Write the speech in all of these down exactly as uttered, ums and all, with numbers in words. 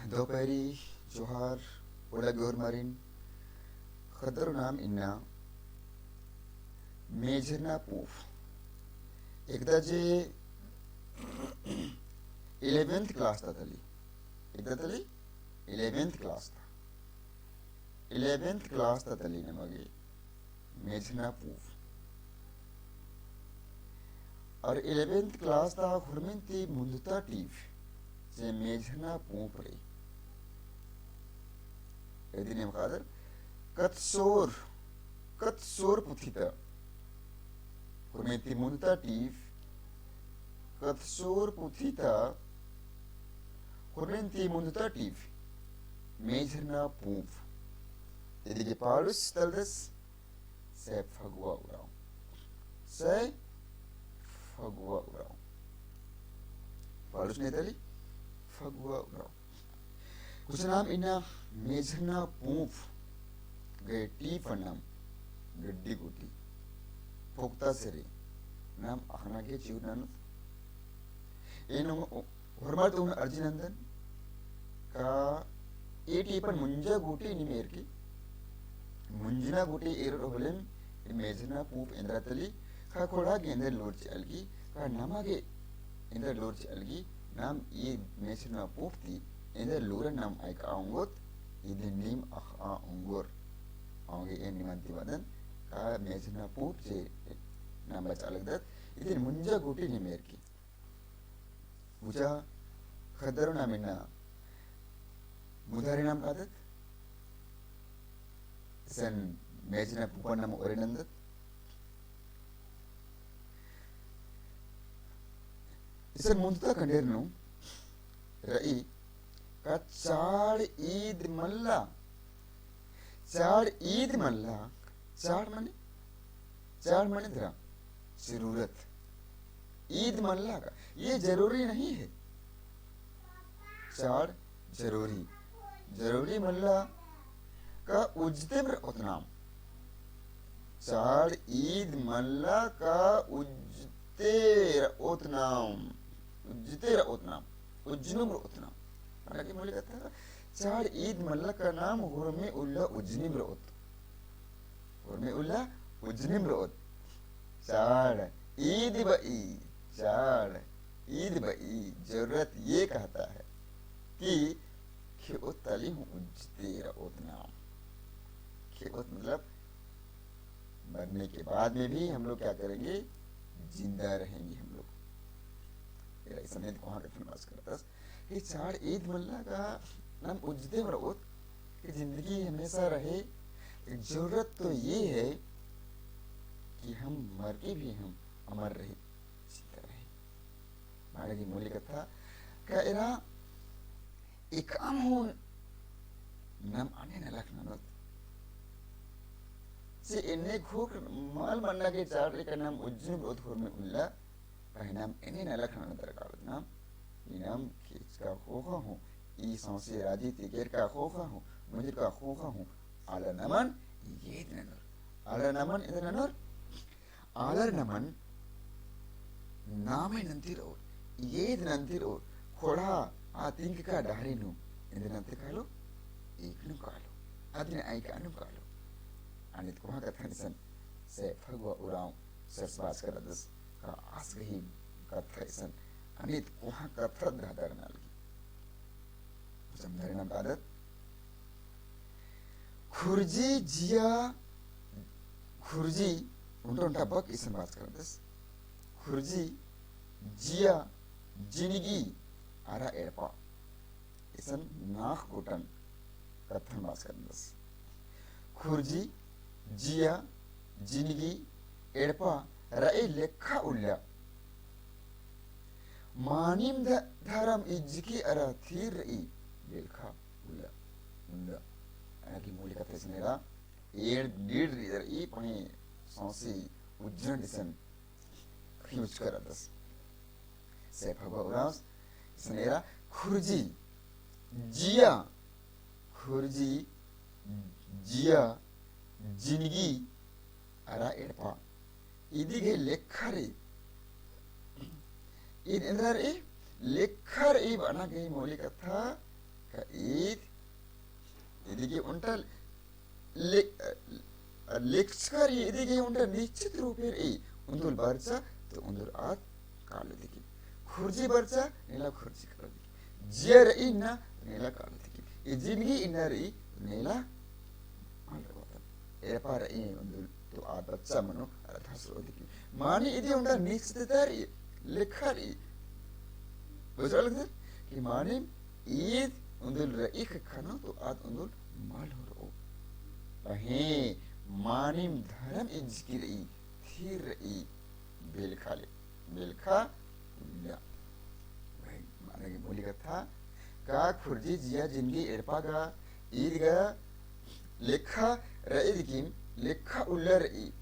दोपहरी जोहार, ओलग्गी होरमारिन। ख़द्दर नाम इन्ना मेझरना पूँप। एकदा जे eleventh class ता तली, एकदा तली eleventh class ता, eleventh class ता तली नमा गे मेझरना पूँप। और eleventh class ता हुरमिन ती मुन्दता टीप जे मेझरना पूँप रई। इदिन एम ख़द्दर कत्सोर, कत्सोर पुथी ता हुरमिन ती मुन्दता टीप, कत्सोर पुथी ता हुरमिन ती मुन्दता टीप मेझरना पूँप। इदी गे पाड़ुस तलदस सैफगुआ उराँव। सैफगुआ उराँव। पाड़ुस ने तली फगुआ उराँव। कुछ नाम इन्ना मेझरना पूँप गे टीप नाम गड्डी गूटी पोक्ता सेरे नाम अख़ना गे चिउर ननोत। एन होरमर ती ओन अर्जी नन्दन का ए टीपन मुंजा गूटी नीम एरकी, मुंजना गूटी एरोर होलेम, ए मेझरना पूँप एन्दरा तली, का ख़ोंड़हा गे एन्देर लोर चिआ लगी, का नमा गे एन्देर लोर चिआ लगी, नाम ए मेझरना पूँप ती एन्देर लोरन नाम अइका ओंगोत, इदिन नीम अख़आ ओंगोर। औंगे एन निमन ती बअदन, का मेझरना पूँप जे नाम बचआ लगदत, इदिन मुंजा गूटी नीम एरकी। बुझा ख़द्दर नाम इन्ना मुधारी नाम कादत, इसन मेझरना पूँपन नाम ओरे नन्दत। इसन मुन्दता खंडेर नू रई का चाड़ ईद मल्ला, चाड़ ईद मल्ला, चाड़ मने, चाड़ मने दरा जरूरत। ईद मल्ला का, ये जरूरी नहीं है। चाड़ जरूरी, जरूरी मल्ला का उज्जतेम रओत नाम। चाड़ ईद मल्ला का उज्जते रओत नाम, उज्जते रओत नाम, उज्जनुम रओत नाम। अना गे मूली कत्था, चाड़ ईद मल्ला का नाम हुरमी उल्ला उज्जनिम रओत। हुरमी उल्ला उज्जनिम रओत। चाड़ ईद बई, चाड़ ईद बई, जरूरत ये कहता है कि खेओत तली हूँ उज्जते रओत नाम। खेओत मतलब मरने के बाद में भी हम लोग क्या करेंगे? जिंदा रहेंगे हम लोग। एरा इसन कोहाँ कत्थन बाचकन रअदस। ये चाड़ ईद मल्ला का नाम उज्जतेम रओत कि जिंदगी हमेशा रहे। एक जरूरत तो ये है कि हम मर के भी हम अमर रहे, जिंदा रहे। मारे की मूली कत्था का एरा एकअम हूँ नाम अन्ने नलख ननोत। से एन्ने घोख मल मन्ना गे चाड़ रे का नाम उज्जनिम रओत हुरमी उल्ला, पहें नाम एन्ने नलख ननोत रकाड़ोत नाम, ई नाम खेचका ख़ोख़ा हूँ, ई सौंसे राजी ती केरका ख़ोख़ा हूँ, मुंजरका ख़ोख़ा हूँ, आलर नमन एद ननोर। आलर नमन एद ननोर। आलर नमन नामे नन्ती रओर, एद नन्ती रओर, ख़ोंड़हा आ तिंगका डहरे नू एन्देर नन्ते कालो, एकनुम कालो, अदिन अइका नुम कालो। अन्नेत कोहाँ कत्थन इसन सैफगुआ उराँव सरस बाचकन रअदस का आस गही कत्था इसन अन्नेत कोहाँ कत्था दरा दरा नलगी। समझारे नाम कादत। खुर्जी जिया, खुर्जी ओन्टा ओन्टा बक इसन बाचकन रअदस। खुर्जी जिया जिनगी अरा एड़पा। इसन नाख़ गोटन कत्थन बाचकन रअदस। खुर्जी जिया जिनगी एड़पा रई लेखा उल्ला। मानिम ध-, धरम इज्जकी अरा थीर रई लेखा उल्ला। उल्ला। अना की मूली कत्था इसन एरा एड़ डीड़ रई, पहें सौंसे उज्जन इसन खियुचकर रअदस। सैफगुआ उराँवस इसन एरा खुर्जी जिया, खुर्जी जिया जिनगी अरा एड़पा। इदी गे लेखा रई। ईद एन्दरा रई, लेखा रई बअना गे मूली कत्था का ईद, इदिगे ओन्टा ले-, लेखचकर ईदिगे ओन्टा निश्चित रूपे रई, उन्दुल बरचा, तो उन्दुल आद कालो दिकिम। खुर्जी बरचा, नेला खुर्जी कालो दिकिम। जिया रई इन्ना, नेला कालो दिकिम। ई जिनगी इन्ना रई, नेला आलर बअदन। एड़पा रई उन्दुल तो आद बरचा मनो अरा धसरो दिकिम। मानिम इदी ओन्टा निश्चितता रई, लेखा रई। बुझरआ लगदर? कि मानिम ईद उन्दुल रई ख़ेक्खा नू तो आद उन्दुल मल होरओ। पहें मानिम धरम इंजकी रई, थिर रई, बेलखा ले, बेलखा उल्ला। भाई, माने कि मूली कत्था, का खुर्जी जिया जिनगी एड़पा गा, ईद गा, लेखा रई दिकिम, लेखा उल्ला रई,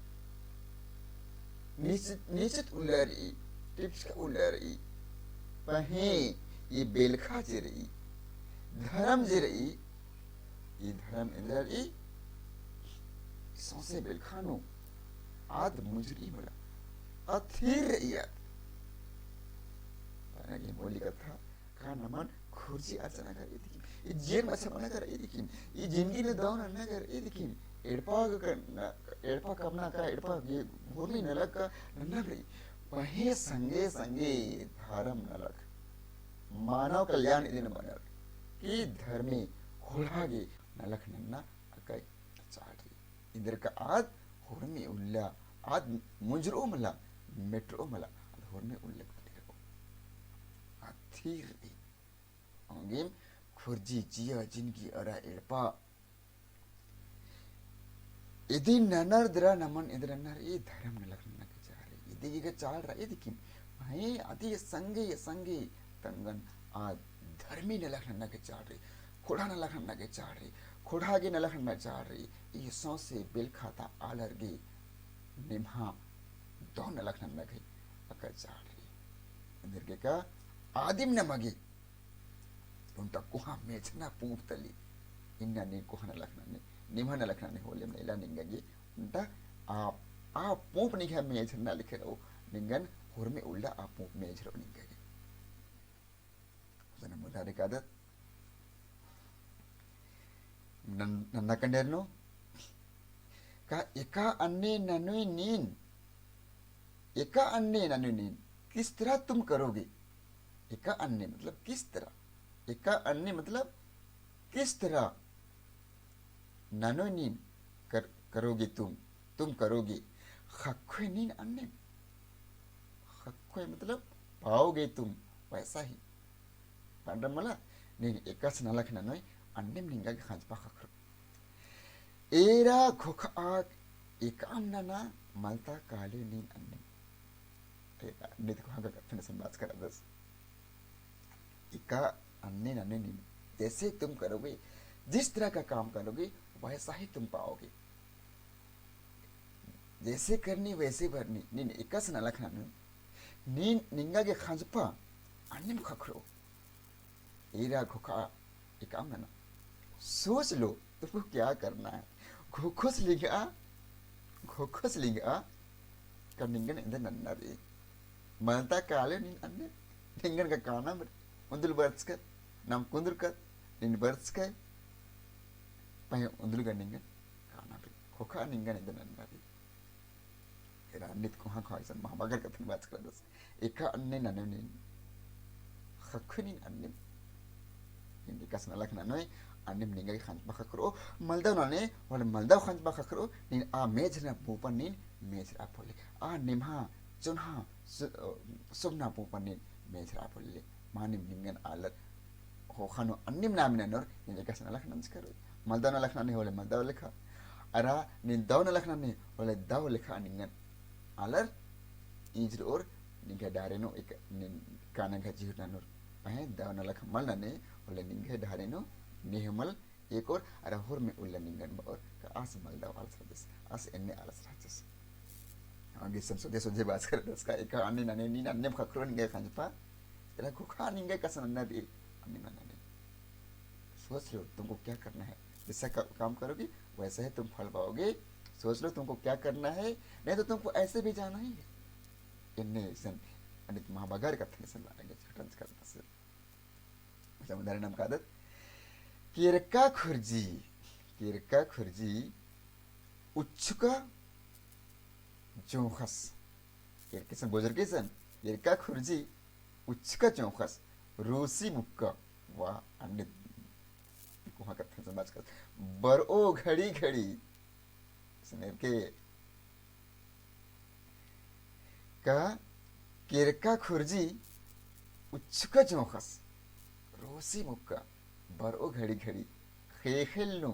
निश्चित, निश्चित उल्ला रई, टिप्स का उल्ला रई, पहें ई बेलखा जे रई, धरम जे रई, ई धरम एन्दरा रई, सौंसे बेलखा नू आद मुंजरई मला, आद थिर रई आद। माने कि मूली कत्था, का नमन खुर्जी अचना कर ईदिकिम। ई जेन मछा मना कर ईदिकिम। ई जिनगी नू दव नन्ना कर ईदिकिम। एड़पा ग-, न-, एड़पा कमना का, एड़पा गे-, होरमी नलख का नन्ना रई। पहें संगे संगे धरम नलख। मानव कल्याण इदिन मनर। कि धर्मे खोड़हा गे नलख नन्ना अकय चाड़ रई। इन्दर का आद होरमे उल्ला, आद मुंजरओ मला, मेटरओ मला, आद होरमे उल्ला कटिरओ। आद थिर रई। औंगेम खुर्जी जिया जिनगी अरा एड़पा। इदिन ननर दरा नमन इन्दर ननर ई धरम नलख नन्ना के चाड़ रई। इदी गे चाड़ रई दिकिम। भाई, अदी संगे, संगे तंगन आद धर्मी नलख नन्ना के चाड़ रई। खोड़हा नलख नन्ना के चाड़ रई। खोड़हा गे नलख नन्ना चाड़ रई। ई सौंसे बेलखा ता आलर गे निम्हा दव नलख नन्ना के अकय चाड़ रई। इन्दर गे का आदिम नमा गे ओन्टा कोहाँ मेझना पूंप तली। इन्ना नीन कोहाँ नलख ननी, निम्हा नलख ननी होले नेला निंगा गे। ओन्टा आ, आ पूंप निंग्है मेझना लेखे रओ, निंगन होरमे उल्ला आ पूंप मेझरओ निंगा गे। जना मुदारे कादत। नन-, नन्ना कंडेर नू। का एका अन्ने ननोय नीन, एका अन्ने ननोय नीन, किस तरह तुम करोगे? एका अन्ने मतलब किस तरह? एका अन्ने मतलब किस तरह? ननोय नीन कर-, करोगे तुम, तुम करोगे। ख़क्खोय नीन अन्नेम। ख़क्खोय मतलब पाओगे तुम, वैसा ही। पांडम मला, नीन एकासे नलख ननोय, अन्नेम निंगा गे ख़ंजपा ख़क्खरो। एरा घोखआ एकअम नना मलता काले नीन अन्नेम। एरा नित कोहाँ का कत्थन संबाज करदस। एका अन्ने ननोय नीन, जैसे तुम करोगे, जिस तरह का काम करोगे, वैसा ही तुम पाओगे। जैसे करनी वैसे भरनी, नीन एकासे नलख ननोय, नीन निंगा गे ख़ंजपा, अन्नेम ख़क्खरो। एरा घोखआ एकअम नना। सोच लो, तुमको क्या करना है? घोखोस लिंगआ, घोखोस लिंगआ, का निंगन एन्देर नन्ना रई। मलता काले नीन अन्ने, निंगन का काना मर, उन्दुल बरचकर, नाम कुन्दुरकर, नीन बरचकर, पहें उन्दुल का निंगन काना रई। घोखआ निंगन एन्देर नन्ना रई। एरा नित कोहाँ कोहाँ इसन महाबगर कत्थन बाचका रअदस। एका अन्ने ननोय नीन। ख़क्खोय नीन अन्नेम। नीन एकासे नलख ननोय, अन्नेम निंगा गे ख़ंजपा ख़क्खरो। मलदव नने, होले मलदव ख़ंजपा ख़क्खरो, नीन आ मेझना पूंपन नीन मेझरआ पोल्ले। आ निम्हा, चोन्हा, सु-, अ, सुबना पूंपन नीन मेझरआ पोल्ले। मानिम निंगन आलर ख़ोख़ा नू अन्नेम नामे ननोर, नीन एकासे नलख नंजकर। मलदव नलख नने होले मलदव लेखा। अरा नीन दव नलख नने होले दव लेखा निंगन आलर इंजरओर निंग्है डहरे नू एक नीन काना गा जिहुर ननोर। पहें दव नलख मल नने होले निंग्है डहरे नू नेह मल एकोर अरा होरमे उल्ला निंगन बओर का आस मलदव आलस रहचस, आस एन्ने आलस रहचस। हाँ, गे इसन सोझे सोझे बाचका रअदस का एका अन्ने नने नीन अन्नेम ख़क्खरो निंगा गे ख़ंजपा, एरा घोखआ निंगा गे कसन नन्ना रई, अन्नेम नन्ना रई। सोच लो तुमको क्या करना है, जैसा का-, काम करोगे वैसा ही तुम फल पाओगे। सोच लो तुमको क्या करना है, नहीं तो तुमको ऐसे भी जाना ही है। एन्ने इसन, अनित महाबगर कत्थन इसन लागे छटन करता से। समझदारी नाम कादत। केरका खुर्जी, केरका खुर्जी उच्छुका जोंख़स। केरका सन बोजर के सन, केरका खुर्जी उच्छुका जोंख़स, रोसी मुक्का, वाह, अन्ने कोहा कत्थन समाज का, बरओ घड़ी घड़ी, सनेर के का केरका खुर्जी उच्छुका जोंख़स, रोसी मुक्का, बरओ घड़ी घड़ी, ख़ेख़ेल नू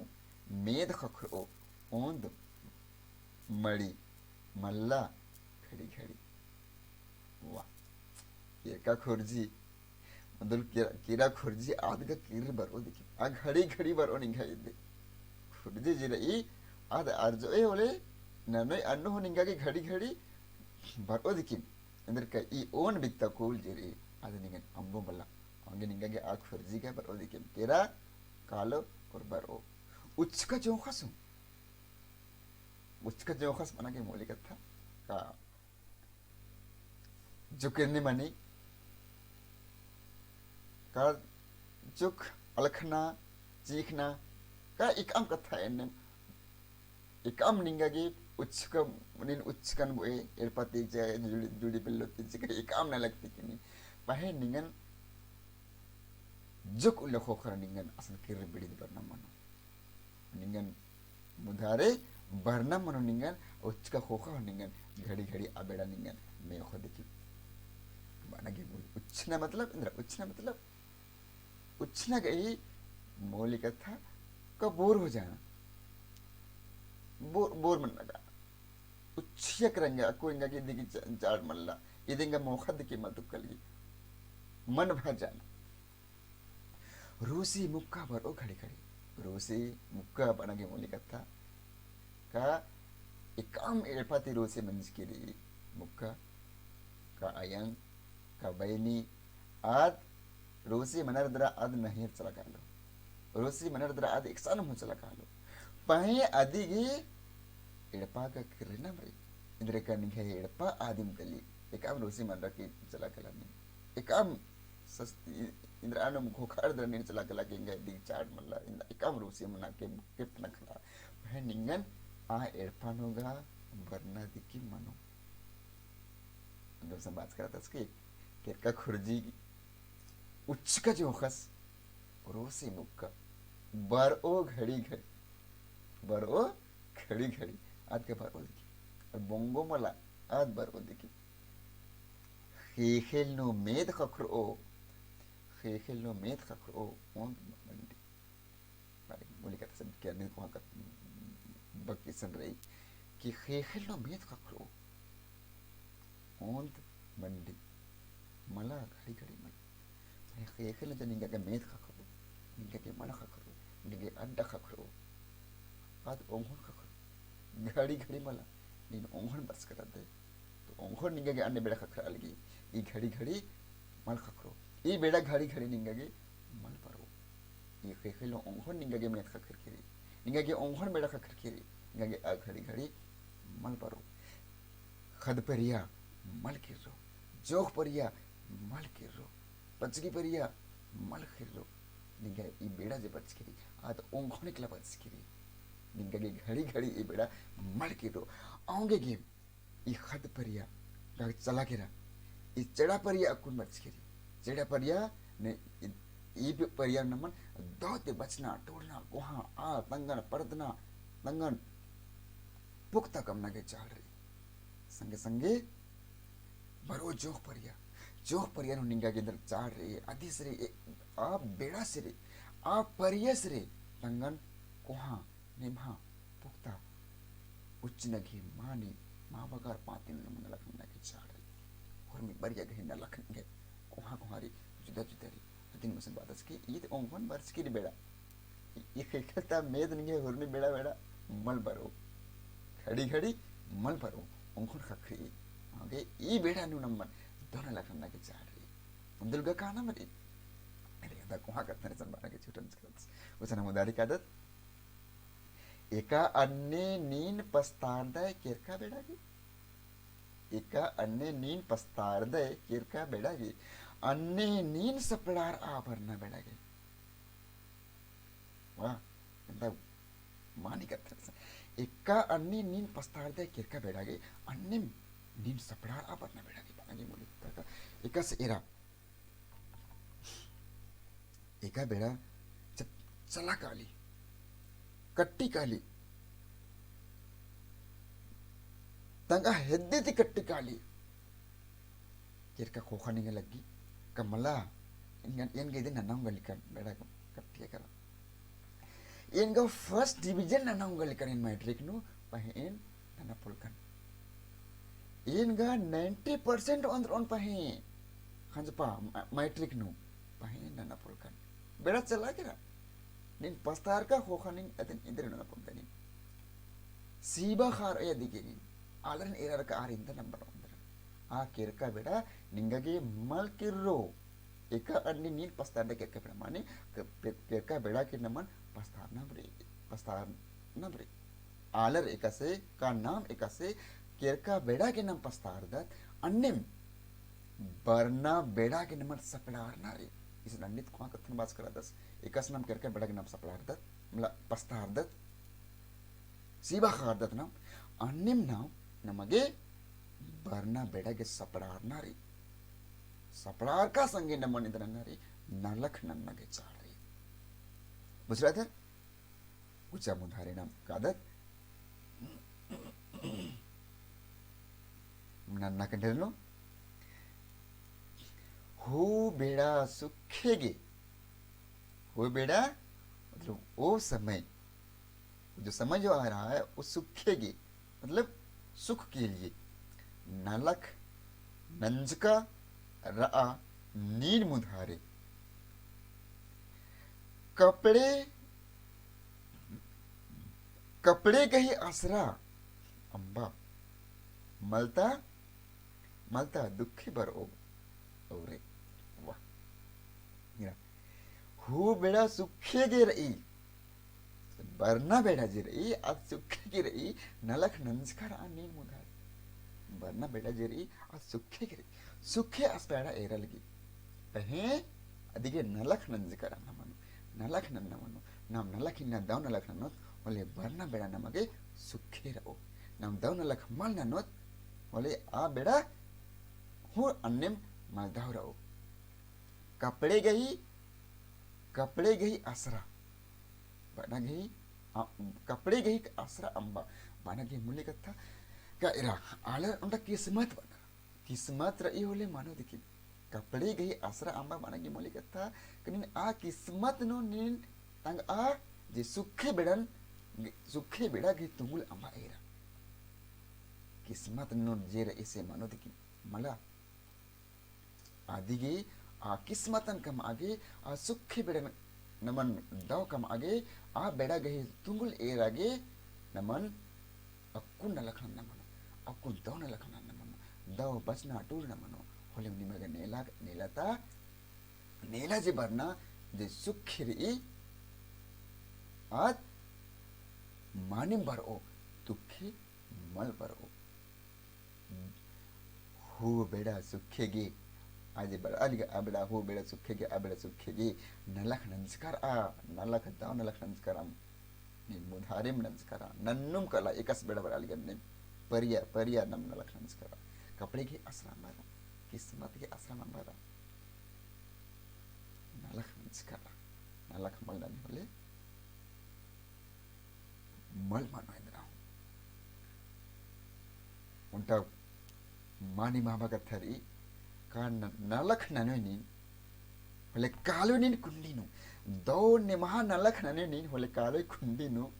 मेद ख़क्खरओ, ओन्द मड़ी मल्ला घड़ी घड़ी। वाह। केरका खुर्जी, मतलब केरा, केरा खुर्जी आद गा किर्र बरओ दिकिम। आ घड़ी घड़ी बरओ निंग्है इदे। खुर्जी जे रई, आद आर जो ए होले, ननोई अन्नु हूँ निंगा गे घड़ी घड़ी बरओ दिकिम। एन्देरका ई ओन बित्ता कुल जे रई, आद निंगन अम्बो मल्ला। औंगे निंगा गे आ खुर्जी गा बरओ दिकिम। केरा कालो और बरओ। उच्छका जोंख़स हूँ। उच्छका जोंख़स मना गे मोली कत्था का जुक एन्ने मनी, का जुक अलखना, चीखना, का एकअम कत्था एन्ने, एकअम निंगा गे उच्छका, नीन उच्छकन बोए, एड़पा ती चा, जुड़ी, जुड़ी पेल्लो ती चा, का एकअम नलख ती किनी। पहें निंगन जुक उल्ला ख़ोख़ा निंगन असन किर्र बिड़िद बरना मनो। निंगन मुधारे बरना मनो निंगन, उच्छका ख़ोख़ा निंगन, घड़ी घड़ी आ बेड़ा निंगन मेख़ो दिकिम। बना गे उच्छना मतलब, एन्देर उच्छना मतलब, उच्छना गही मोली कत्था का बोर हो जाना। बोर, बोर मन्ना का। उच्छिया करंगा, अक्कु एंगा गे इदी गे चा-, चाड़ मल्ला, इदी एंगा मोख़ा दिकिम मल तुक्कल गे। मन भर जाना। रोसी मुक्का बरओ घड़ी घड़ी। रोसी मुक्का बना गे मोली कत्था। का एकअम एड़पा ती रोसी मंजकी रई मुक्का, का अयंग, का बयनी, आद रोसी मनर दरा आद नहियर चला कालो। रोसी मनर दरा आद एकसन हूँ चला कालो। पहें अदी गे एड़पा का किर्रना मरी। एन्देरका निंग्है एड़पा आदिम तली। एकअम रोसी मनर की चला काला नी। एकअम सस-, इ-, एन्देर आनम ख़ोख़ा दरा नीन चला काला के एंगा इदी गे चाड़ मल्ला, एन्देर एकअम रोसी मना के कितना खला। पहें निंगन आ एड़पा नू गा बरना दिकिम मनो। अंदर समाज करतस के केरका खुर्जी उच्छका जोंख़स, रोसी मुक्का, बरओ घड़ी घड़ी, बरओ घड़ी घड़ी, आद गा बरओ दिकिम। अरा बोंगो मला, आद बरओ दिकिम। ख़ेख़ेल नू मेद ख़क्खरओ, ख़ेख़ेल नू मेद ख़क्खरओ, ओन्द मंडी। बारे मोली कत्था सब के अन्ने कोहा कत्था बक इसन रई कि ख़ेख़ेल नू मेद ख़क्खरओ, ओन्द मंडी मला घड़ी घड़ी मला। माने ख़ेख़ेल नू जो निंगा गे मेद ख़क्खरओ, निंगा गे मला ख़क्खरओ, निंगा गे अड्डा ख़क्खरओ, आद ओंघोन ख़क्खरओ, घड़ी घड़ी मला, नीन ओंघोन बरचका रअदय। तो ओंघोन निंगा गे अन्ने बेड़ा ख़क्खरआ लगी, ई घड़ी घड़ी मल ख़क्खरओ, ई बेड़ा घड़ी घड़ी निंगा गे मल बरओ। ई ख़ेख़ेल नू ओंघोन निंगा गे मेद ख़क्खरकी रई, निंगा गे ओंघोन बेड़ा ख़क्खरकी रई, निंगा गे आ घड़ी घड़ी मल बरओ। ख़द्द परिया मल किर्रो, जोंख़ परिया मल किर्रो, पचगी परिया मल किर्रो। निंगा ई बेड़ा जे बरचकी रई, आद ओंघोन एकला बरचकी रई। निंगा गे घड़ी घड़ी ई बेड़ा मल किर्रो। औंगे गे ई ख़द्द परिया गा चला केरा, ई चेड़ा परिया अक्कुन बरचकी रई। चेड़ा परिया ने ई, ई परिया नमन दव ती बचना, टूड़ना, कोहा आ तंगन परदना, तंगन पुख्ता कमना गे चाड़ रई। संगे संगे बरओ जोंख़ परिया, जोंख़ परिया नू निंगा गे एन्देर चाड़ रई, अदिस रई, आ बेड़ास रई, आ परियस रई, तंगन कोहा निम्हा पुख्ता उच्चना गही मानी मा बगर पाती नू नलख नना गे चाड़ रई। होरमी बरिया गही नलख नना गे कोहा कोहा रई, जुदा जुदा रई। अदिन गुसन बादस कि ईद ओंघोन बरचकी रई बेड़ा। ई ख़ेख़ेल ता मेद निंग्है होरमी बेड़ा बेड़ा मल बरओ। घड़ी घड़ी मल बरओ। ओंघोन ख़क्खरई। औंगे ई बेड़ा नू नमन दव नलख नना गे चाड़ रई। उन्दुल गा काना मरी। अरे, अदा कोहा कत्थन इसन बना गे छुटन चिकरत। उसन हम उदारी कादत एका अन्ने नीन पस्तारदय केरका बेड़ा गे। एका अन्ने नीन पस्तारदय केरका बेड़ा गे। अन्ने नीन सपड़ारआ बरना बेड़ा गे। वाह, एन्दा मानी कत्थन। एका अन्ने नीन पस्तारदय केरका बेड़ा गे, अन्नेम नीन सपड़ारआ बरना बेड़ा गे, बअना गे मुली कत्था का। एकासे एरा एका बेड़ा च-, चला काली, कट्टी काली, तंगआ हेद्दे ती कट्टी काली। केरका ख़ोख़ा निंगा लग्गी, का मला, एन गे इदिन नना ओंगलिकन, बेड़ा कट्टी करा। एन गा first division नना ओंगलिकन एन matric नू, पहें एन नना पोलकन। एन गा ninety percent ओन्द्रओन पहें, खंजपा म-, matric नू, पहें एन नना पोलकन। बेड़ा चला केरा। नीन पस्तारका ख़ोख़ा नीन अदिन एन्देर नना पोलदय नीन। सीबा ख़ारओय अदिगे नीन। आलरिन एरारका आर एन्देर नंबर ओन्द्रआ। आ केरका बेड़ा निंगा गे मल किर्रो। एका अन्ने नीन पस्तारदय केरका बेड़ा, माने के-, के-, केरका बेड़ा गे नमन पस्तारना बरई, पस्तारना बरई। आलर एकासे, का नाम एकासे, केरका बेड़ा गे नाम पस्तारदत, अन्नेम बरना बेड़ा गे नमन सपड़ारना रई। इसन अन्नित ख़ोख़ा कत्थन बाचका रअदस, एकासे नाम केरका बेड़ा गे नाम सपड़ारदत, मतलब पस्तारदत, सीबा ख़ारदत नाम, अन्नेम नाम नमा गे बरना बेड़ा गे सपड़ारना रई। सपड़ारका संगे नमन एन्देर नन्ना रई, नलख नन्ना गे चाड़ रई। बुझरआ दर? गुचा मुधारे नाम कादत। नन्ना कन ढेरनो। हूँ बेड़ा सुखे गे। हूँ बेड़ा, मतलब वो समय, जो समय जो आ रहा है, वो सुखे गे, मतलब सुख के लिए। नलख नंजका रआ नीन मुधारे। कपड़े, कपड़े गही आसरा अम्बा। मलता, मलता दुखे बरओ औरे। वाह। हूँ बेड़ा सुखे गे रई। बरना बेड़ा जे रई, आद सुखे गे रई, नलख नंजका रआ नीन मुधारे। बरना बेड़ा जे रई, आद सुखे गे रई। सुखे आस बेड़ा एरा लगी। पहें अदिगे नलख नंजका रआ नमन नू। नलख नन्ना मनो। नाम नलख इन्ना दव नलख ननोत, होले बरना बेड़ा नमा गे सुखे रओ। नाम दव नलख मल ननोत, होले आ बेड़ा हूँ अन्नेम मलदव रओ। कपड़े गही, कपड़े गही आसरा। बअना गही, आ, कपड़े गही आसरा अम्बा। बअना गही मुली कत्था का एरा, आलर ओन्टा किस्मत बअना। किस्मत रई होले मनो दिकिम। कपड़े गही आसरा अम्बा बअना गही मुली कत्था, का नीन आ किस्मत नू नीन तंगआ जे सुखे बेड़न, सुखे बेड़ा गही तुंगुल अम्बा एरा। किस्मत नू जे रई से मनो दिकिम। मला अदिगे आ किस्मतन कमआ गे, आ सुखे बेड़न नमन दव कमआ गे, आ बेड़ा गही तुंगुल एरा गे नमन अक्कुन नलख नन्ना मनो, अक्कुन दव नलख नन्ना मनो, दव बचना टूड़ना मनो, होले निमा गे नेला, नेला ता, नेला जे बरना, जे सुखे रई, आद मानिम बरओ, दुखे मल बरओ। हूँ बेड़ा सुखे गे। आजे बरआ लगी आ बेड़ा, हूँ बेड़ा सुखे गे, आ बेड़ा सुखे गे। नलख नंजका रआ, नलख दव नलख नंजका रआ। नीन मुधारेम नंजका रआ। नन्नुम कला एकासे बेड़ा बरआ लगी अन्नेम। परिया, परिया नाम नलख नंजका रआ। कपड़े गही आसरा मल रआ। किस्मत गही आसरा मल रआ। नलख नंजका रआ। नलख मल ननी होले मल मनो एन्दरा हूँ। ओन्टा मानिम अम्बा कत्था रई का न-, नलख ननोय नीन, होले कालोय नीन कुंडी नू। दव निम्हा नलख ननोय नीन, होले कालोय कुंडी नू।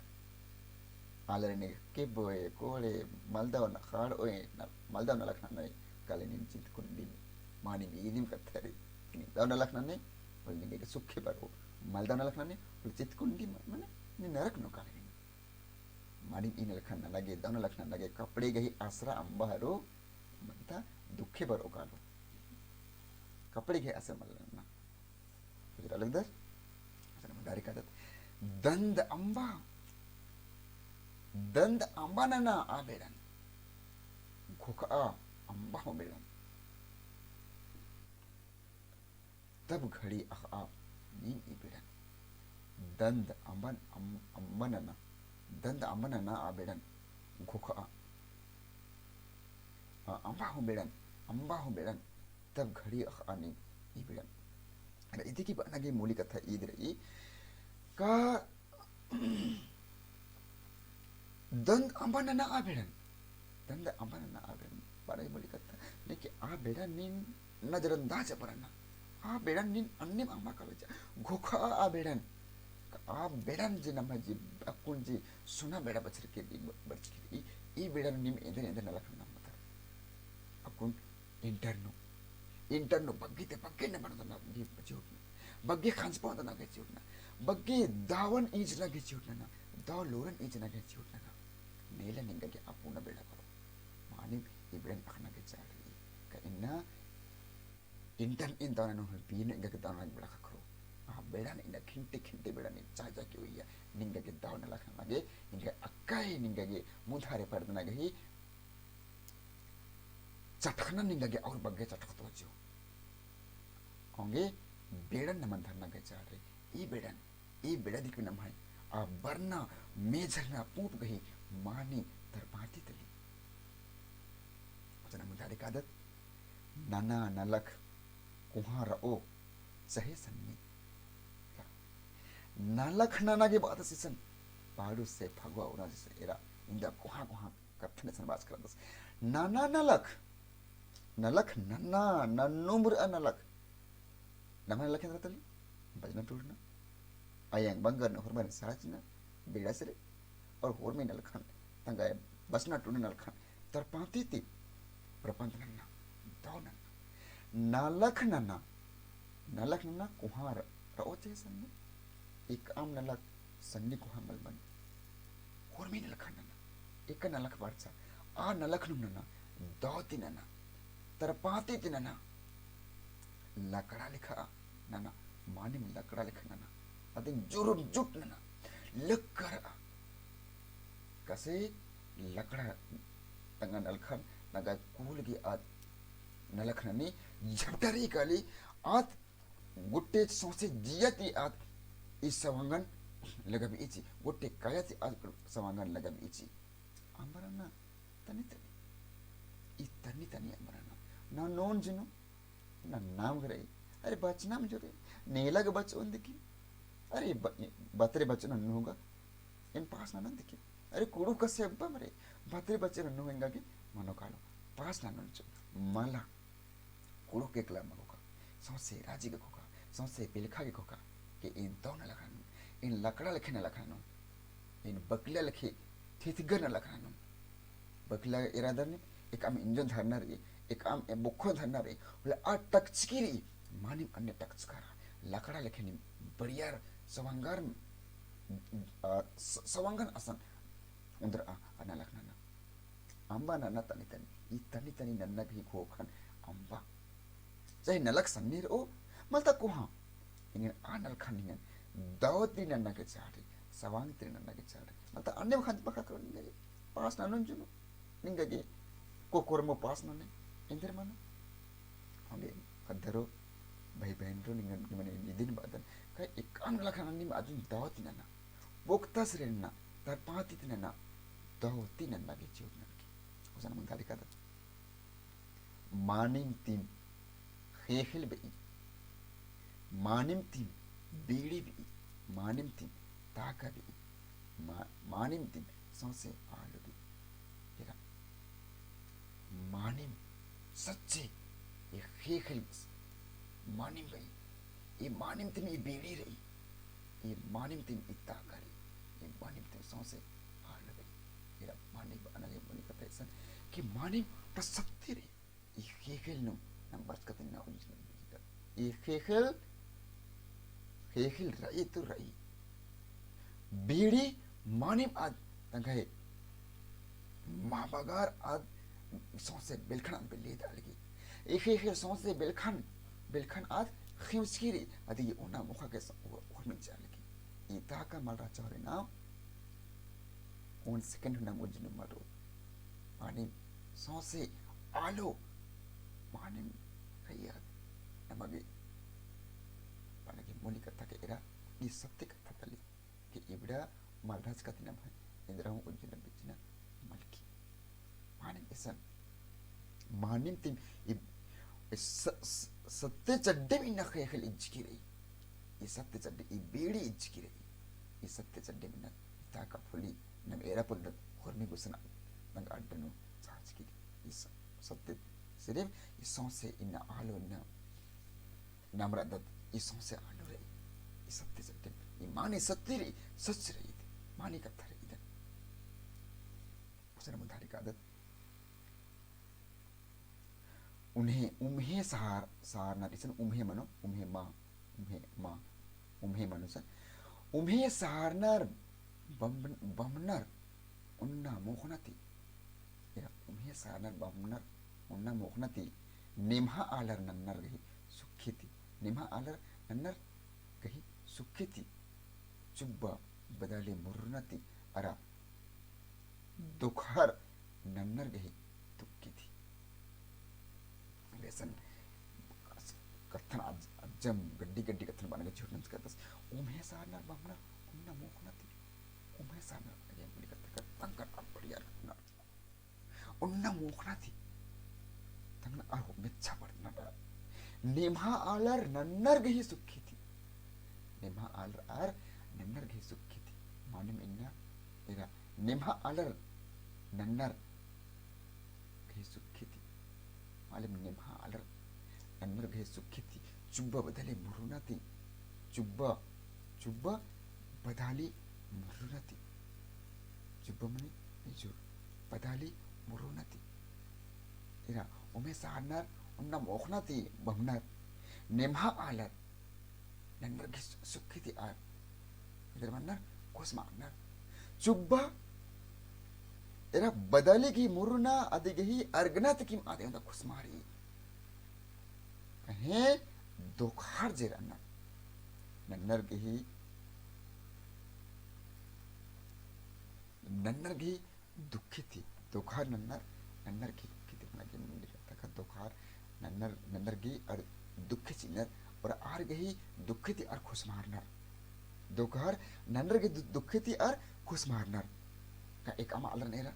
आलर एन्ने केब्बोय, कोड़े, मलदव नखाड़ओय, न-, मलदव नलख ननोय, काले नीन चित कुंडी नू। मानिम ईदिम कत्था रई। नीन दव नलख ननोय, होले नीन गे सुखे बरओ। मलदव नलख ननोय, होले चित कुंडी म-, मने नीन नरक नू काले नीन। मानिम ई नलख नना गे, दव नलख नना गे, कपड़े गही आसरा अम्बा हरो, मन्ता दुखे बरओ कालो। कपड़े गही आसरा मल नना। गुजरा लगदर? असन मुधारे कादत। दंद अम्बा। दंद अम्बा नना आ बेड़न। घोखआ अम्बा हूँ बेड़न। तब घड़ी अख़आ नीन ई बेड़न। दंद अम्बन, अम-, अम्बन नना, दंद अम्बन नना आ बेड़न, घोखा। आ, अम्बा हूँ बेड़न, अम्बा हूँ बेड़न, तब घड़ी अख़आ नीम ई बेड़न। अरे इदी की बअना गे मूली कत्था ईद रई का दंद अम्बन नना आ बेड़न। दंद अम्बन नना आ बेड़न। बअना गे मूली कत्था। लेकिन आ बेड़न नीन नजरअंदाज अम्बरना। आ बेड़न नीन अन्नेम अम्बा कालो चिआ। घोखा आ बेड़न। आ बेड़न जे नम्है जे अक्कुन जे सोना बेड़ा बछरकी रई, बरचकी रई, ई, ई बेड़न नीम एन्देर एन्देर नलख नना अम्बतर। अक्कुन इंटर नू, इंटर नू बग्गे ती बग्गे नंबर ओन्दना गे चिहुटना, बग्गे खंजपा ओन्दना गे चिहुटना, बग्गे दौवन ईंजना गे चिहुटना, दौ लोरन ईंजना गे चिहुटना। नेला निंगा गे अक्कुन बेड़ा करो। मानिम ई बेड़न अख़ना गे चाड़ रई। का इन्ना इंटरन इन दौना नू बीन एंगा गे दौना बेड़ा ख़क्खरो। आ बेड़न इन्ना खिंटी खिंटी बेड़न इन चाचा की उइया निंगा गे दौ नलख नना गे, निंगा अक्कय निंगा गे मुधारे परदना गे ही चटखना निंगा गे और बग्गे चटखतो चिओ। औंगे बेड़न नमन धरना गे चाड़ रई। ई बेड़न ई बेड़ा दिक नम्है आ बरना मेझरना पूंप गही मानी तरपाती तली। ओचना मुधारे कादत नना नलख कोहाँ रओ चहे सन्नी। नलख नना गे बात सीसन पाड़ू से फगवा उरा जैसे एरा इंदा कोहाँ कोहाँ कत्थन सन बाच करदस। नना नलख नलख नन्ना, नन्नुम रआ नलख। नम्है नलख एन्दरा तली? बजना टुड़ना। अयंग बंगर ने होरमर साजना, बेड़ा सरे। और होरमी नलखन, तंग्है बजना टुड़ना नलखन, तरपाती ती, प्रपंच नन्ना, दौ नन्ना। नलख नन्ना, नलख नन्ना कोहाँ रओ चहे सन्नी। एकअम नलख सन्नी कोहाँ मल बनी। होरमी नलख नन्ना। एका नलख बरचा। आ नलख नुम नन्ना। दौ ती नन्ना। तरपाती ती नन्ना। लकड़ा लेखा नन्ना। मानिम लकड़ा लेखा नन्ना। अदिन जुरुम जुट नन्ना। लक्कर आ। कसे लकड़ा तंग्है नलखन नंग्है कूल गे आद नलख ननी झपटरी काली आद गुट्टे सौंसे जिया ती आद ई सवांगन लगबई ची, गुट्टे काया ती आद सवांगन लगबई ची। अम्बरना तनी तनी, ई तनी तनी अम्बरना। ननोन जुनू, नन्नाम गे रई। अरे बचनाम जो रई, नेला गे बचओन दिकी। अरे ब-, बतरे बचओन नन्नू गा, एन पास ननोन दिकी। अरे कुँड़ुख़ कसे अब्बा मरे, बतरे बचओन नन्नू एंगा गे मनो कालो, पास ननोन जो। मला कुँड़ुख़ गे एकला मल ख़ोख़ा, सौंसे राजी गे ख़ोख़ा, सौंसे बेलखा गे ख़ोख़ा, के एन दौ नलख ननोन, एन लकड़ा लेखे नलख ननोन, एन बकला लेखे थिथगर नलख ननोन। बकला एरा दर ने, एकअम इंजन धरना रई, एकअम ए बोखो धरना रई, होले आ टकचकी रई, मानिम अन्ने टकचका रआ, लकड़ा लेखे नीम बढ़िया सवंगर, आ, स-, सवंगन असन उन्दरआ, आ नलख नना। अम्बा नना तनी तनी, ई तनी तनी नन्ना गही ख़ोख़न अम्बा। चाहे नलख सन्नी रओ, मलता कोहाँ। एंगन आ नलखन निंगन दौ ती नन्ना गे चाड़ रई, सवांग ती नन्ना गे चाड़ रई। मलता अन्ने खंजपा ख़क्खरो निंगा गे पास ननोन जुनू, निंगा गे कोकोरमो पास नने, एन्देर मनो। औंगे ख़द्दरो, भाई बहिनरो निंगन, निमन इदिन बअदन, का एकअम नलख नना नीम अदिन दौ ती नना। पोक्ता से नना, तरपाती ती नना, दौ ती नन्ना गे चिहुट ननके। ओसन मुन्दा लिखा दत। मानिम तिम ख़ेख़ेल बई, मानिम तिम बीड़ी बई, मानिम तिम ताका बई, मा-, मानिम तिम सौंसे आलो बई। एरा मानिम सच्चे ए ख़ेख़ेल मानिम बई, ए मानिम तिम ई बीड़ी रई, ए मानिम तिम ई ताका रई, ए मानिम तिम सौंसे आलो बई। एरा मानिम बअना गे मनी कत्था इसन कि मानिम ता सत्य रई। ई ख़ेख़ेल नू नम बरचका ती ना उज्जनम। ई ख़ेख़ेल, ख़ेख़ेल रई तो रई। बीड़ी मानिम आद तंग्है मा बगर आद सौंसे बेलखन आद बेले दालगी। ई ख़ेख़ेल सौंसे बेलखन, बेलखन आद ख़ेवचकी रई, अदी ओना मोख़ा गे स-, उ-, उर्मिन चालगी। ई ताका मल रहचा होले ना, ओन second हूँ नम उज्जनम मल रओ। मानिम सौंसे आलो, मानिम रई आद, नमा गे, बअना गे मनी कत्था के एरा, ई सत्य कत्था तली कि इबड़ा मलराज का दिना भई, इन्द्रा हूँ उज्जना बिज्जना मलकी। मानिम इसन, मानिम तिम, ई स-, स-, सत्य चड्डे में इन्ना ख़ेख़ेल इज्जकी रई। ई सत्य चड्डे, ई बेड़ी इज्जकी रई। ई सत्य चड्डे में इन्ना ताका फुली, नम एरा पुल दत, होरमी गुसन, नंग अड्डा नू चाचकी रई। ई स-, सत्य, सिर्फ ई सौंसे इन्ना आलो इन्ना नमरा दत ई सौंसे आलू रई, ई सत्य सत्य, ई मानी सत्य रई, सच रई, मानी कत्था रई इदन। उसन मुधारी कादत। उन्हें, उम्हे सहार, सहारनर, इसन उम्हे मनो, उम्हे मा, उम्हे मा, उम्हे मनो सन। उम्हे सहारनर बम-, बमनर उन्ना मोख़ना ती। एरा उम्हे सहारनर बमनर उन्ना मोख़ना ती, नेम्हा आलर नन्नर गही सुखे ती, नेम्हा आलर नन्नर गही सुखे ती, चुब्बा बदाली मुर्रना ती, अरा दोखहर नन्नर गही दुखे ती। लेसन कत्थन अज-, अज्जम गड्डी गड्डी कत्थन बना के झूठ नमस्कार दस। उम्हे सहारनर बमनर उन्ना मोख़ना ती। उम्हे सहारनर, ये बोली कत्था कर, तंग कर, बढ़िया रखना। उन्ना मोख़ना ती। तंगना अर मेच्छा बरना। नेम्हा आलर नन्नर गही सुखे ती। नेम्हा आलर अर नन्नर गही सुखे ती। मानिम इन्ना एरा नेम्हा आलर नन्नर गही सुखे ती। मानिम नेम्हा आलर नन्नर गही सुखे ती। चुब्बा बदाली मुर्रना ती। चुब्बा, चुब्बा बदाली मुर्रना ती। चुब्बा मने इजु, बदाली मुर्रना ती। एरा उम्हे सहारनर उन्ना मोख़ना ती बमनर। नेम्हा आलर नन्नर गही सु-, सुखे ती अर एन्देर मन्नर खुसमारनर। चुब्बा एरा बदाली गही मुर्रना अदी गही अरगना ती किम आद एवंदा खुसमारी। पहें दोखहर जे रअनर नन्नर गही, नन्नर गही दुखे ती, दोखहर नन्नर, नन्नर गही दुखे ती, मना गे मुंडी कत्था का दोखहर नन्नर, नन्नर गही अर दुखे चिअनर, अरा आर गही दुखे ती अर खुसमारनर। दोखहर नन्नर गही दु-, दुखे ती अर खुसमारनर। का एकअम आलर नेरा,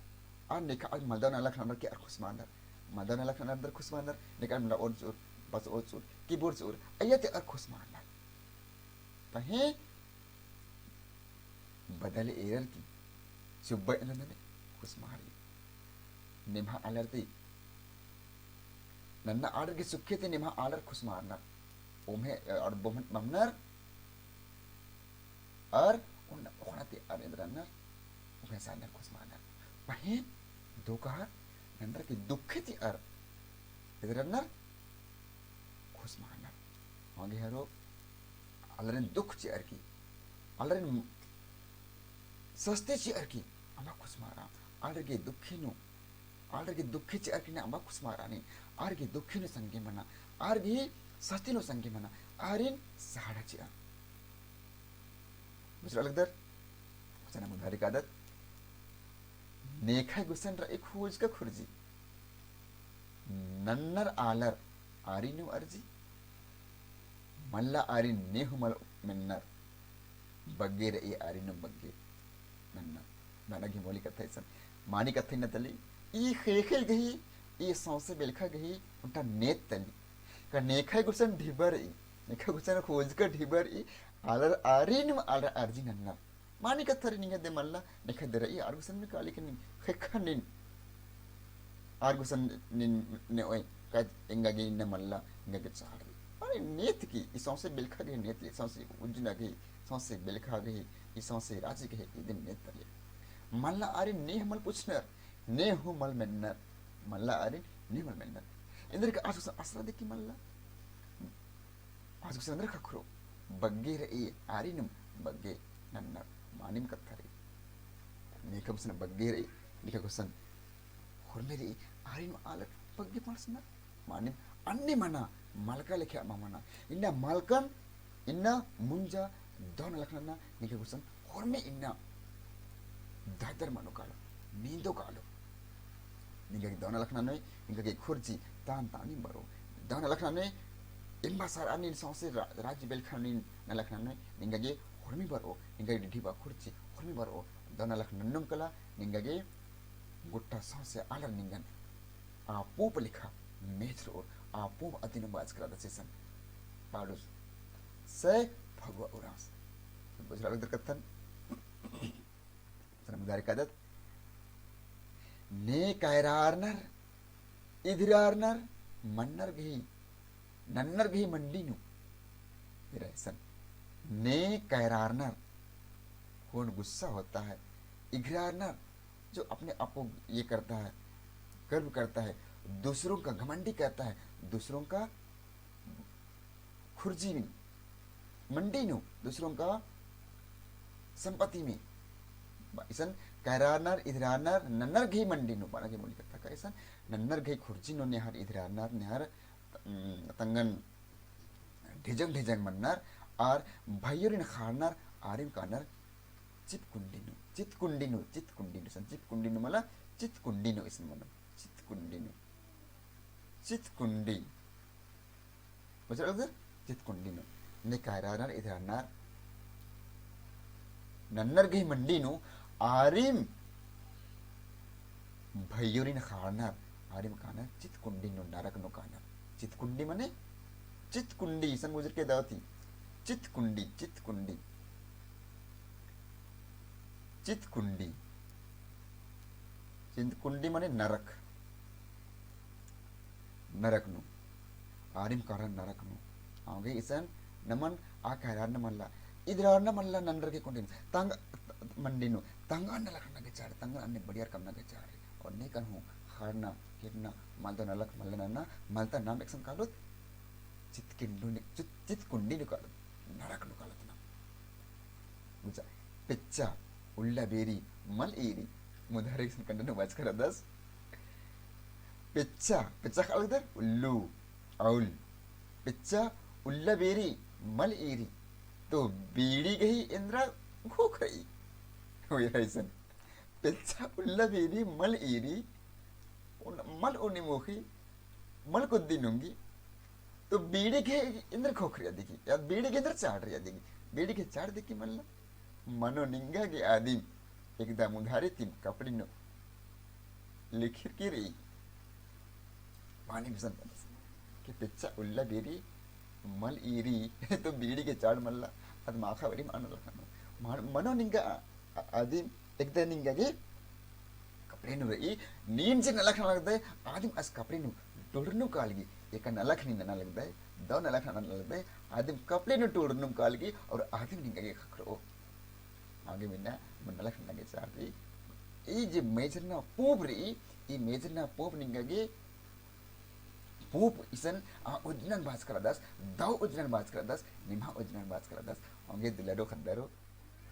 अर नेका आल मलदव नलख नन्नर की अर खुसमारनर। मलदव नलख नन्नर खुसमारनर, नेका आल मला ओर चोर, बस ओर चोर, की बोर चोर, अइय्या ती अर खुसमारनर। पहें बदल एरर की चुब्बा एन्देर नने खुसमारी। नेम्हा आलर ती नन्ना आलर गही सुखे ती नेम्हा आलर खुसमारनर। उम्हे, अ, अर बम-, बमनर अर उन्ना मोख़ना ती अर एन्देर नन्नर, उम्हे सहारनर खुसमारनर। पहें दोखहर नन्नर गही दुखे ती अर एन्देर नन्नर खुसमारनर। हंगे हरो आलरिन दुख चिअर की, आलरिन सस्ती चिअर की अम्बा खुसमारा। आलर गही दुखे नू, आलर गही दुखे चिअर की ना अम्बा खुसमारा नी। आर गही दुखे नू संगे मना, आर गही सस्ती नू संगे मना, आरिन सहारा चिआ। बुझरआ लगदर? चना मुधारी कादत। नेखय गुसन रई खोज का खुर्जी। नन्नर आलर आरिन नू अर्जी। मल्ला आरिन ने हूँ मल मेन्नर। बग्गे रई आरिन नू बग्गे नन्नर। नना गे मोली कत्था इसन। मानी कत्था इन्ना तली। ई ख़ेख़ेल गही, ई सौंसे बेलखा गही, ओन्टा नेत तली। का नेखय गुसन ढिबा रई। नेखय गुसन खोज का ढिबा रई। आलर आरिन नू आलर अर्जी नन्नर। मानी कत्था रई निंगा दे मल्ला, नेखय दे रई, आर गुसन में काली के नीन, ख़ेक्खा नीन, आर गुसन नीन नेओय, का एंगा गे इन्ना मल्ला, एंगा गे चाड़ रई। अरे नेत की, ई सौंसे बेलखा गही नेत, ई सौंसे उज्जना गही, सौंसे बेलखा गही, ई सौंसे राजी गही, इदिन नेत तली। मल्ला आरिन ने हूँ मल पुछनर, ने हूँ मल मेन्नर, मल्ला आरिन ने हूँ मल मेन्नर। एन्देर का आस गुसन असरा दिकी मल्ला। आस गुसन एन्देर ख़क्खरो, बग्गे रई आरिन नू बग्गे नन्नर। मानिम कत्था रई। नेखय गुसन बग्गे रई, नेखय गुसन होरमे रई, आरिन नू आलर बग्गे मल मेन्नर। मानिम अन्ने मना, मलका लेखे अमा मना। इन्ना मलकन, इन्ना मुंजा दव नलख नना, नेखय गुसन होरमे इन्ना ददर मनो कालो, नींदो कालो। निंगा गे दव नलख ननोय, निंगा गे खुर्जी तान तानी बरो। दव नलख ननोय, एम्बा सारा नीन सौंसे रा-, राज्य बेलखा नीन नलख नन्नोय, निंगा गे होरमी बरओ, निंगा गे डिड्डी बा खुर्ची होरमी बरओ, दव नलख नन्नुम कला, निंगा गे गुट्टा सौंसे आलर निंगन आ पूंप लेखा मेझरओर, आ पूंप अदिन बाचका रअदस इसन पाड़ुस सै फगुआ उराँवस। बुझरआ लगदर कत्थन। इसन मुन्धारे कादत, ने कैरारनर, इधरारनर, मन्नर गही, नन्नर गही मंडी नू। फिर ऐसन, ने कैरारनर, कौन गुस्सा होता है, इघरारनर, जो अपने आप को ये करता है, गर्व करता है, दूसरों का घमंडी करता है, दूसरों का खुर्जी में, मंडी नू, दूसरों का संपत्ति में। इसन कैरारनर, इधरारनर, नन्नर गही मंडी नू, बअना गे मूली कत्था का इसन, नन्नर गही खुर्जी नू नेहर इधरारनर, नेहर, उम, तंगन ढिजंग ढिजंग मन्नर, आर भैयोरिन खाड़नर, आरिम कानर चितकुंडी नू, चितकुंडी नू, चितकुंडी नू, इसन चिपकुंडी नू मला, चितकुंडी नू इसन मनो, चितकुंडी नू। चितकुंडी। बचर अगर चितकुंडी नू। ने कैरारनर, इधरारनर, नन्नर गही मंडी नू, आरिम भैयोरिन खाड़नर, आरिम कानर चितकुंडी नू, नरक नू कानर। चितकुंडी मने चितकुंडी, इसन बुझरके दव ती। चितकुंडी, चितकुंडी। चितकुंडी। चितकुंडी मने नरक। नरक नू। आरिम कानर नरक नू। औंगे इसन नमन आ कैरारना मल्ला, इधरारना मल्ला नन्नर गही कुंडी नू। तंग मंडी नू। तंग अन्ने नलख नन्ना गे चाड़, तंग अन्ने बढ़िया रकम नन्ना गे चाड़। और ने कन हूँ खाड़ना, केरना, मलदव नलख मल्ला नन्ना, मलता नाम एकसन कालोत, चितकिंडू ने, चित, चितकुंडी नू कालोत, नरक नू कालोत ना। बुझा, पेच्चा उल्ला बेरी मल ईरी, मुन्धारे एकसन कन्नन बाचका रअदस। पेच्चा, पेच्चा का लगदर उल्लू, अउल। पेच्चा उल्ला बेरी मल ईरी, तो बीड़ी गही एन्दरा घोख रई। होई रईसन। पेच्चा उल्ला बेरी मल ईरी, उन-, मल उन्नी मोखी, मल कुद्दी नुंगी, तो बीड़ी गे एन्दर घोख रई अदिगी, या बीड़ी गे एन्दर चाड़ रई अदिगी, बीड़ी गे चाड़ दिकी मल्ला, मनो निंगा गे आदिम एकदा मुन्धारे तिम कपड़ी नू लिखिर की रई। मानी पसंद करस। कि पेच्चा उल्ला बेरी मल ईरी, तो बीड़ी गे चाड़ मल्ला, अद माखा बेरी मानो लखनो। मान-, मनो निंगा आ-, आ-, आदिम एकदा निंगा गे कपड़े नू रई, नीन जे नलख नना लगदय, आदिम आस कपड़े नू टोड़रनुम कालगी, एका नलख नीन नना लगदय, दव नलख नना लगदय, आदिम कपड़े नू टोड़रनुम कालगी, और आदिम निंगा गे ख़क्खरओ। आगे मन्ना, मन्ना नलख नना गे चाड़ रई। ई जे मेझरना पूंप रई, ई मेझरना पूंप निंगा गे पूंप इसन आ उज्जनन बाचका रअदस, दव उज्जनन बाचका रअदस, निम्हा उज्जनन बाचका रअदस, औंगे दुलरो ख़द्दरो,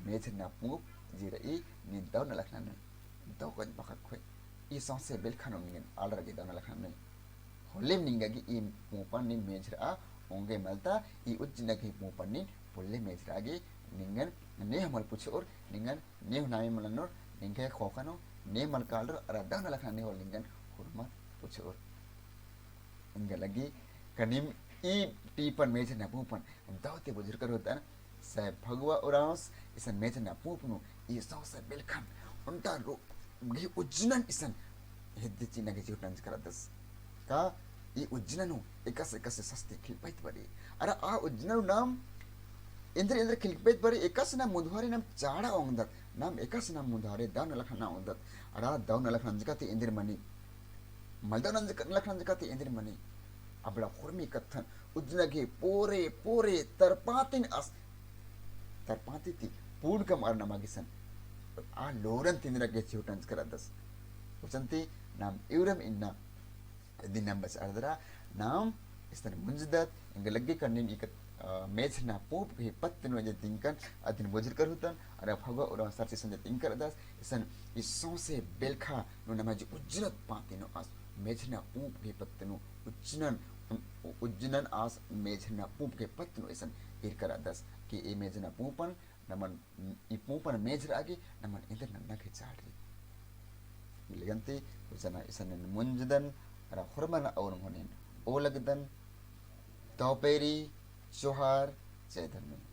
मेझरना पूंप जे रई, नीन दव नलख ननोय, दव गंज बखत खोय। ई सौंसे बेलखा नू निंगन आलर गे दव नलख ननोय। होलेम निंगा गे ई पूंपन नीन मेझरआ, औंगे मलता, ई उज्जना गही पूंपन नीन पोल्ले मेझरआ गे निंगन नेह मल पुछओर, निंगन नेह नामे मल ननोर, निंग्है ख़ोख़ा नू नेह मल कालरोर, अरा दव नलख नन्ने होले निंगन हुरमर पुछओर। एंगा लगी का नीम ई टीपन मेझरना पूंपन दव ती बुझुरकर होतन, सै फगुआ उराँवस इसन मेझरना पूंप नू ई सौंसे बेलखन ओन्टा रो गही उज्जनन इसन हेद्दे चिअना गे चिहुट नंजका रअदस। का ई उज्जनन हूँ एकासे एकासे सस्ते खिलपइत बरई। अरा आ उज्जनन हूँ नाम एन्देर एन्देर खिलपइत बरई, एकासे नाम मुन्धारे नाम चाड़ा ओंगदत, नाम एकासे नाम मुन्धारे दव नलख नना ओंगदत। अरा दव नलख नंजका ती एन्देर मनी मलदव नंजका, नलख नंजका ती एन्देर मनी। अबड़ा हुरमी कत्थन उज्जना गे पोरे पोरे तरपातिन आस, तरपाती ती पूंड़कम अरा नमा गे इसन आ लोरन तिंदना गे चिहुट नंजका रअदस। उचन ती नाम इवरम इन्ना इदिन नाम बचआ रअदरा, नाम इसन मुंजदत, एंगा लग्गी का नीम ई कत-, अ, मेझरना पूंप गही पत्त नू जे तिंकन, अदिन बुझुरकर होतन, अरा फगुआ उराँव सरसी संजय तिंकर रअदस, इसन ई सौंसे बेलखा नू नमा जे उज्जनत पाती नू आस मेझरना पूंप गही पत्त नू उज्जनन, उज्जनन आस मेझरना पूंप गही पत्त नू इसन ईरकर रअदस कि ए मेझरना पूंपन नमन ई पूंपन मेझरआ गे नमन एन्देर नन्ना गे चाड़ रई। लेगन्ती उचना इसन मुंजदन अरा हुरमन और होनेन ओ लगदन। दौपेरी, जोहार, जय धर्मेस।